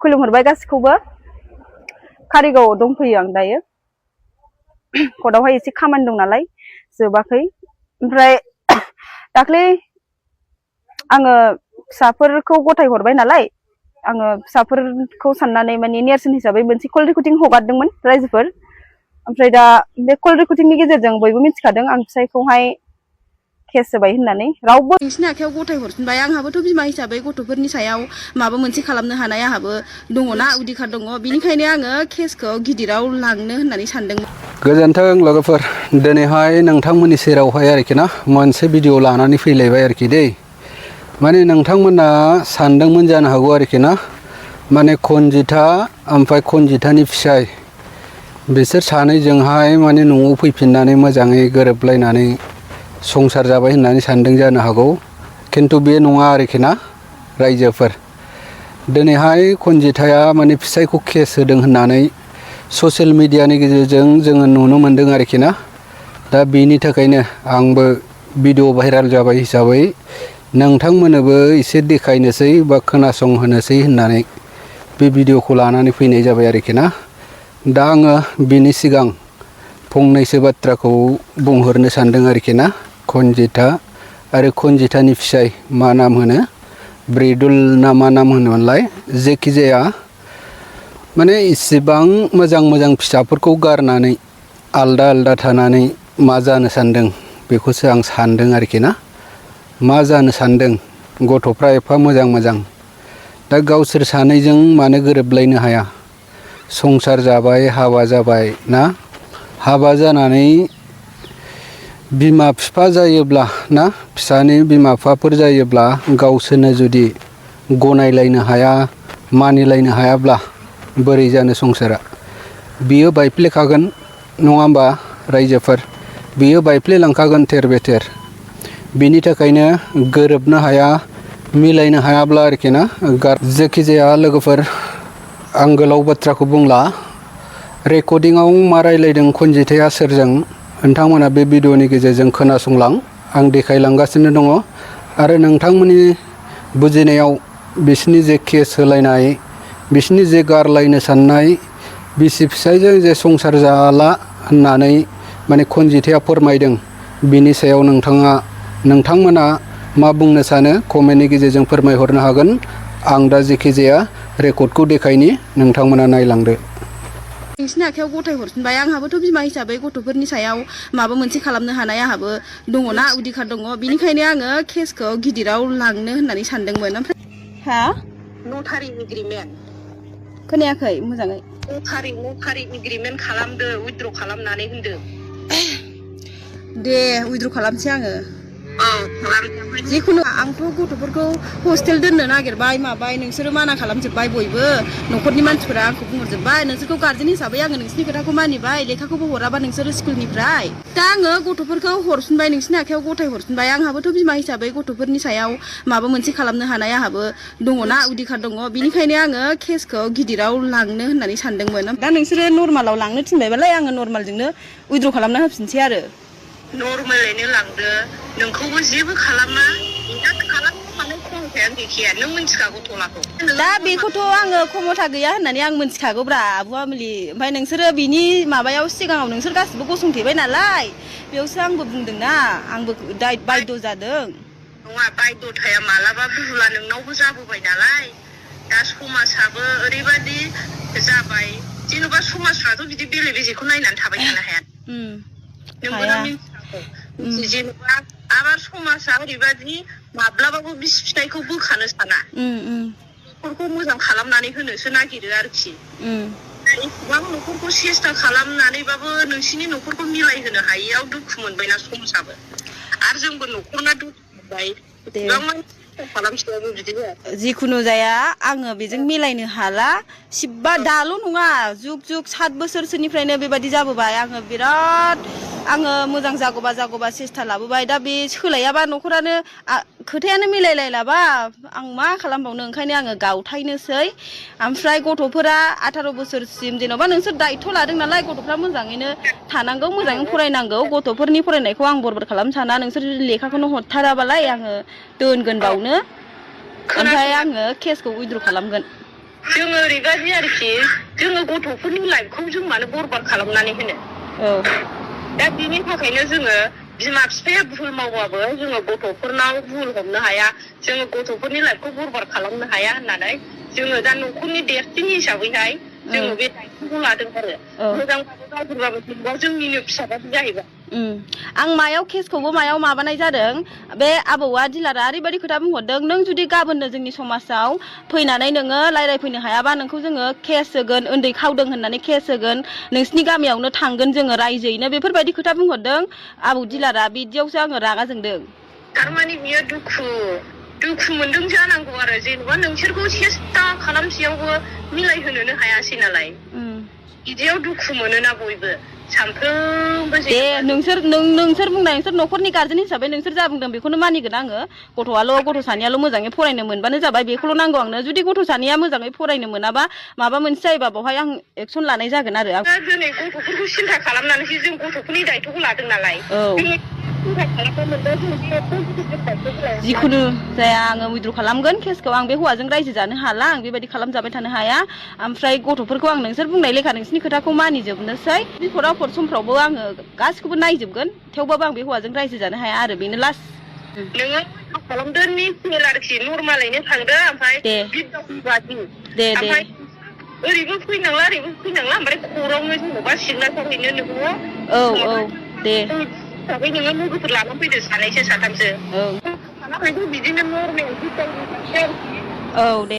खुलुमहरबाय गासिखौबो कारिगावआव दंफैयो आं दायो कर्टआवहाय एसे खामानि दं नालाय जोबाखै ओमफ्राय दाख्लै आङो फिसाफोरखौ गथाय हरबाय नालाय आङो फिसाफोरखौ साननानै माने नेरसोन हिसाबै मोनसे कल रेकर्डिं हगारदोंमोन रायजोफोर ओमफ्राय दा बे कल रेकर्डिंनि गेजेरजों बयबो मिथिखादों आं फिसायखौहाय केस होबाय होननानै रावबो नोंसिनि आखायाव गथाय हरफिनबाय आंहाबोथ' बिमा हिसाबै गथ'फोरनि सायाव माबा मोनसे खालामनो हानाय आंहाबो दङना उदिखार दङ बिनिखायनो आङो केसखौ गिदिराव लांनो होननानै सानदोंमोन। गोजोन्थों लोगोफोर दिनैहाय नोंथांमोननि सेरावहाय आरोखि ना मोनसे भिडिअ लानानै फैलायबाय आरोखि दै माने नोंथांमोना सानदोंमोन जानो हागौ आरोखि ना माने कनजिथा ओमफ्राय कनजिथानि फिसाय बिसोर सानैजोंहाय माने न'आव फैफिननानै मोजाङै गोरोबलायनानै संसार जाबाय होननानै सानदों जानो हागौ खिन्थु बे नङा आरोखि ना रायजोफोर दिनैहाय कनजिथाया माने फिसायखौ केस होदों होननानै ससियेल मिडियानि गेजेरजों जोङो नुनो मोन्दों आरोखि ना दा बेनि थाखायनो आंबो भिडिअ भाइराल जाबाय हिसाबै नोंथांमोननोबो एसे देखायनोसै बा खोनासंहोनोसै होननानै बे भिडिअखौ लानानै फैनाय जाबाय आरोखि ना दा आङो बिनि सिगां फंनैसो बाथ्राखौ बुंहरनो सानदों आरोखि ना कनजिथा आरो कनजिथानि फिसाय मा नाम होनो ब्रिदुल ना मा नाम होनोमोनलाय जेखि जाया माने इसेबां मोजां मोजां फिसाफोरखौ गारनानै आलदा आलदा थानानै मा जानो सानदों बेखौसो आं सानदों आरोखि ना मा जानो सानदों गथ'फ्रा एफा मोजां मोजां दा गावसोर सानैजों मानो गोरोबलायनो हाया संसार जाबाय हाबा जाबाय ना हाबा जानानै बिमा बिफा जायोब्ला ना फिसानि बिमा बिफाफोर जायोब्ला गावसोरनो जुदि गनायलायनो हाया मानिलायनो हायाब्ला बोरै जानो संसारा बियो बायफ्लेखागोन नङा होमबा रायजोफोर बियो बायफ्लेलांखागोन थेर बेथेर बिनि थाखायनो गोरोबनो हाया मिलायनो हायाब्ला आरोखि ना जेखि जाया लोगोफोर आं गोलाव बाथ्राखौ बुंला रेकर्डिंआव मा रायलायदों कनजिथाया सोरजों नोंथांमोना बे भिडिअनि गेजेरजों खोनासंलां आं देखायलांगासिनो दङ आरो नोंथांमोननि बुजिनायाव बिसिनि जे केस होलायनाय बिसिनि जे गारलायनो साननाय बिसि फिसायजों जे संसार जाला होननानै माने कनजिथाया फोरमायदों बिनि सायाव नोंथांमोना मा बुंनो सानो कमेन्टनि गेजेरजों फोरमायहरनो हागोन आं दा जेखि जाया रेकर्डखौ देखायनि नोंथांमोना नायलांदो। नोंसिनि आखायाव गथाय हरफिनबाय आंहाबोथ' बिमा हिसाबै गथ'फोरनि सायाव माबा मोनसे खालामनो हानाय आंहाबो दङना उदिखार दङ बिनिखायनो आङो केसखौ गिदिराव लांनो होननानै सानदोंमोन। ओमफ्राय हा नटारि एग्रिमेन्ट खोनायाखै मोजाङै नटारि एग्रिमेन्ट खालामदो उइथड्र खालामनानै होनदों दे उइथड्र खालामसै आङो जिखुनु आंथ' गथ'फोरखौ हस्टेल दोननो नागिरबाय माबाय नोंसोरो माना खालामजोब्बाय बयबो न'खरनि मानसिफोरा आंखौ बुंहरजोब्बाय नोंसोरखौ गार्जेन हिसाबै आङो नोंसिनि खोथाखौ मानिबाय लेखाखौबो हराबा नोंसोरो स्कुलनिफ्राय दा आङो गथ'फोरखौ हरफिनबाय नोंसिनि आखायाव गथाय हरफिनबाय आंहाबोथ' बिमा हिसाबै गथ'फोरनि सायाव माबा मोनसे खालामनो हानाय आंहाबो दङना उदिखार दङ बिनिखायनो आङो केसखौ गिदिराव लांनो होननानै सानदोंमोन। दा नोंसोरो नर्मालाव लांनो थिनबायबालाय आङो नर्मालजोंनो उइथड्र खालामना होफिनसै आरो नर्मेलैनो लांदो नोंखौबो जेबो खालामा खमथायानो गैखाया नों मिथिखागौ थलाखौ दा बेखौथ' आङो खमथा गैया होननानै आं मिथिखागौब्रा आब'आमोलि ओमफ्राय नोंसोरो बिनि माबायाव सिगाङाव नोंसोर गासिबो गसंथेबाय नालाय बेयावसो आंबो बुंदोंना आंबो बायद' जादों नङा बायद'थाया मालाबा बुहुला नोंनावबो जाबोबाय नालाय दा समाजाबो ओरैबायदि जाबाय जेन'बा समाजफ्राथ' बिदि बेले बेजेखौ नायनानै थाबाय थानो हाया नोंबो दा मिथिखागौ जेनेबा आबार समाजा ओरैबायदि माब्लाबाबो बिसि फिसायखौ बोखानो साना न'खरखौ मोजां खालामनानै होनोसो नागिरो आरोखि एसेबां न'खरखौ सेस्था खालामनानैबाबो नोंसिनि न'खरखौ मिलायहोनो हायैयाव दुखु मोनबायना समाजाबो आरो जोंबो न'खरना दुखु मोनबाय जिखुनु जाया आङो बेजों मिलायनो हाला सिबा दाल' नङा जुग जुग 7 बोसोरसोनिफ्रायनो बेबायदि जाबोबाय आङो बिराद आङो मोजां जागौबा सेस्था लाबोबाय दा बे सोलायाबा न'खरानो खोथायानो मिलायलायलाबा आं मा खालामबावनो ओंखायनो आङो गावथायनोसै ओमफ्राय गथ'फोरा 18 बोसोरसिम जेन'बा नोंसोर दायथ' लादों नालाय गथ'फ्रा मोजाङैनो थानांगौ मोजाङै फरायनांगौ गथ'फोरनि फरायनायखौ आं बरबाद खालामनो साना नोंसोर लेखाखौनो हरथाराबालाय आङो दोनगोन बावनो ओमफ्राय आङो केसखौ उइथड्र खालामगोन जोङो ओरैबायदि आरोखि जोङो गथ'फोरनि लाइफखौ जों मानो बरबाद खालामनानै होनो दा बिनि थाखायनो जोङो बिमा बिफाया भुल मावबाबो जोङो गथ'फोरनाव भुल हमनो हाया जोङो गथ'फोरनि लाइफखौ बरबाद खालामनो हाया होननानै जोङो दा न'खरनि देरसिन हिसाबैहाय जोङो बे दायित्वखौ लादों आरो मोजांबाबो गाज्रिबाबो जेनेबा जोंनिनो फिसाबाबो जाहैबाय आं मायाव केसखौबो मायाव माबानाय जादों बे आबौआ डिलारा ओरैबायदि खोथा बुंहरदों नों जुदि गाबोननो जोंनि समाजाव फैनानै नोङो रायज्लायफैनो हायाबा नोंखौ जोङो केस होगोन उन्दै खावदों होननानै केस होगोन नोंसिनि गामियावनो थांगोन जोङो रायजोयैनो बेफोरबायदि खोथा बुंहरदों आबौ डिलारा बिदियावसो आङो रागा जोंदों थारमाने बियो दुखु मोनदों जानांगौ आरो जेनेबा नोंसोरखौ सेस्था खालामसेयावबो मिलायहोनोनो हायासै नालाय बिदियाव दुखु मोनोना बयबो सानफ्रोमबो दे नोंसोर बुंनाय नोंसोर न'खरनि गार्जेन हिसाबै नोंसोर जा बुंदों बेखौनो मानिगोन आङो गथ' सानैयाल' मोजाङै फरायनो मोनबानो जाबाय बेखौल' नांगौ आंनो जुदि गथ' सानैया मोजाङै फरायनो मोनाबा माबा मोनसे जायोबा बावहाय आं एक्सन लानाय जागोन आरो दिनै गथ'फोरखौ सिन्था खालामनानैसो जों गथ'फोरनि दायित्वखौ लादों नालाय जिखुनु जाया आङो उइद्र' खालामगोन केसखौ आं बे हौवाजों रायजो जानो हाला आं बेबायदि खालामजाबाय थानो हाया ओमफ्राय गथ'फोरखौ आं नोंसोर बुंनाय लेखा नोंसिनि खोथाखौ मानिजोबनोसै बिफद आफद समफ्रावबो आङो गासिखौबो नायजोबगोन थेवबाबो आं बे हौवाजों रायजो जानो हाया आरो बेनो लास्ट नोङो खालामदो निसिल आरोखि नर्मालैनो थांदो ओमफ्राय दे ओरैबो फैनांला ओरैबो फैनांला ओमफ्राय खरावनो जेनेबा सिगनेसार हैनो नोङो दे हिसाबै नोङो लोगोफोर लानानै फैदो सानैसो साथामसो बिदिनो नर्मेल दे